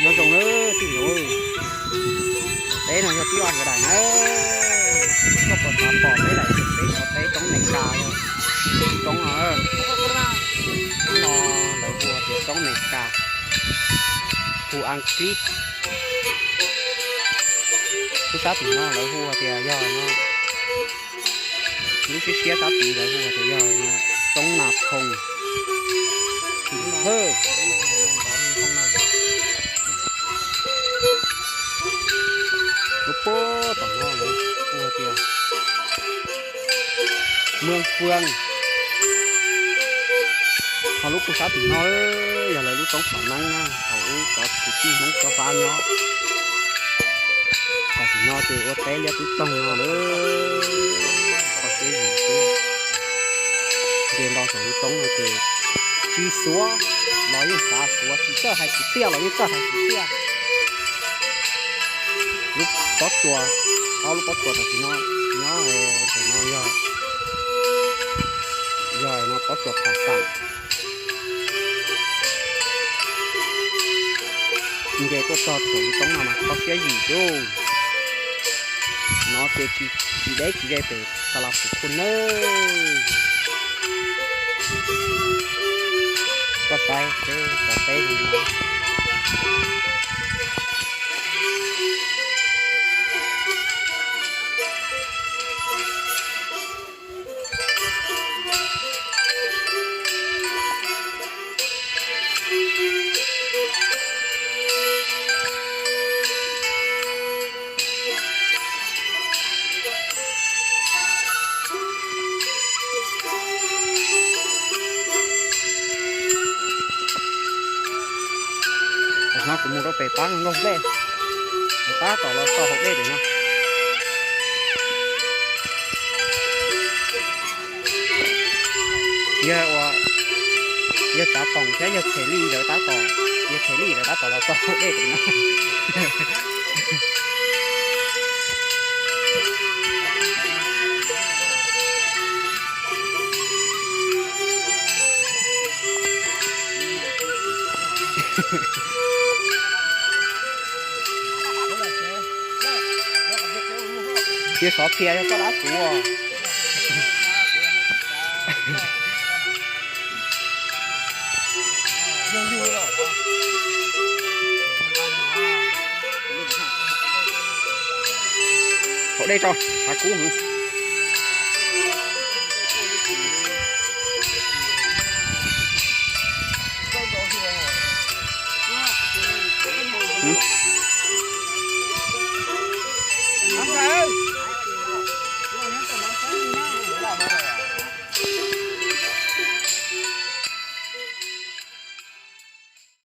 Nyob zoo nawb tij laug, teb no yog tib vaj ntawd daim na. Koj puas xav pom peb daim peb xov teb roob Amelikas, roob no. Roob no lawv hu tias roob Amelikas, hu Askiv. Lub sab tim no lawv hu tias yog no, lub siab siab sab tid lawv hu tias yog roob Nas Phoo. Lub puag tom no lawv hu tias Mws Fwm. Ho lub puag sab tim no yog lawv lub roob Pham Neeb na, thaum ub cov kwv tij Hmoob Cob Vab nyob. Tam sim no ces ua teb liab twb toog no lawm. Kho siab yim xwb. Nce nto saum lub roob no ces tsis xuav los yeej xav xuav, tsis txawj hais kwv txhiaj los yeej txawj hais kwv txhiaj. Lub pob tsuas, ob lub pob tsuas tam sim no nyob ntawm no yog, yog no pob tsuas Pham Xam. Nce tuaj txog saum lub roob no mas kho siab yim lauj. No ces tsis deb tsis ze pem Xa Las Phuv Khum nawb. Koj saib peb cov teb no. Tam no kuv mus rau pem pab nkaug dej, pab tom los txog hauv dej pem no. Yog ua, yog Tsav Toom thiab yog Them Lij lawv tab tom, yog Them Lij lawv tab tom los txog hauv dej pem no. Cia xov qhia yog koj dab kuv. Hauv dej tso, hav kub.